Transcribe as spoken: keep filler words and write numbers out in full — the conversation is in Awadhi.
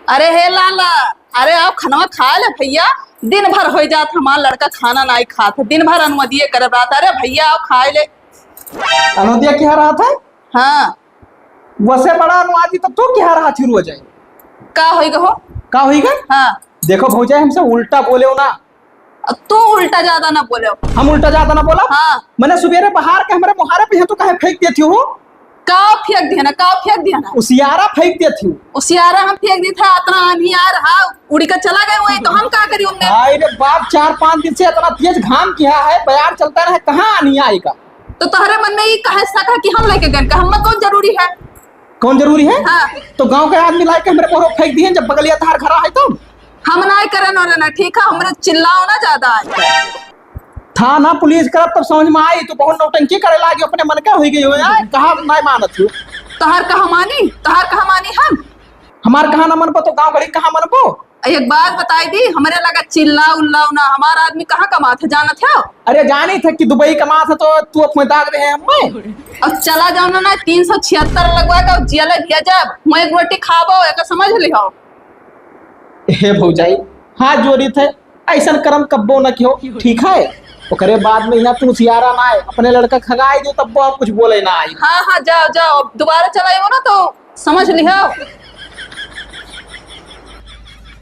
अरे हे लाला, अरे आओ खनवा खाए ले भइया। दिन भर होइ जात हमार लड़का खाना नाहीं खात है, दिन भर अनुमतिये करत रहत। अरे भइया आओ खाए ले। अनुमतिया किहाँ रहत है? हाँ। वसे बड़ा अनुमति तो तू किहाँ रहत ही रोज है? का होइगा हो? का होइगा? हाँ। देखो भौजाई, हमसे उल्टा बोलेउ ना। अब तू उल्टा ज्यादा ना बोलेउ। हम उल्टा ज्यादा ना बोलब? हाँ। मने सुबेरे बहार के हमरे मुहारे पे तू काहे फेंक देत ही हो? का फेंक दिया ना, का फेंक दिया ना? उसियारा फेंक देत ही। उसियारा हम फेंक दी था, अतना आन्ही आ रहा, उड़ी का चला गए वही, तो हम का करी उनने? हाय रे बाप, चार पाँच दिन से इतना तेज घाम किहा है, बयार चलता रहे, कहाँ आन्ही आएगा? तो तोहरे मन में ई काहे शक है कि हम लेके गए? का हम में कौन जरूरी है? कौन जरूरी है? हाँ। तो गाँव के आदमी लाइके हमरे पर फेंक दिहे, जब बगलिया तहार घरा है तो? हम नाहीं करन ओरन, ठीक है, हमरे चिल्लाओ ना ज्यादा। थाना पुलिस करब तब समझ में आई, तू बहुत नौटंकी करे लागी, अपने मन का हुई गई हो यार, कहाँ नाहीं मानत हो? तोहार कहा मानी, तोहार कहा मानी हम? हमार कहा ना मनबो तो गाँव घड़ी कहाँ मनबो? एक बात बताई दी, हमरे लगा चिल्ला उल्लाओ ना, हमार आदमी कहाँ कमात है जानत हो? अरे जानी थे कि दुबई कमात है तो तू अपने दाग दे है हमें। अब चला जाओ ना, ना तीन सौ छिहत्तर लगवा के जेल भेजब, मैं एक रोटी खाबो, एक समझ लिहो। हे भौजाई, हाथ जोड़ी थे, ऐसन करम कब्बो न किहो, ठीक है? ओकरे बाद में यहाँ तू सियारा ना आए, अपने लड़का खगाई दो, तब्बो हम कुछ बोले ना आई। हाँ, हाँ, जाओ, जाओ, अब दोबारा चलाइबो ना तो समझ लिहो।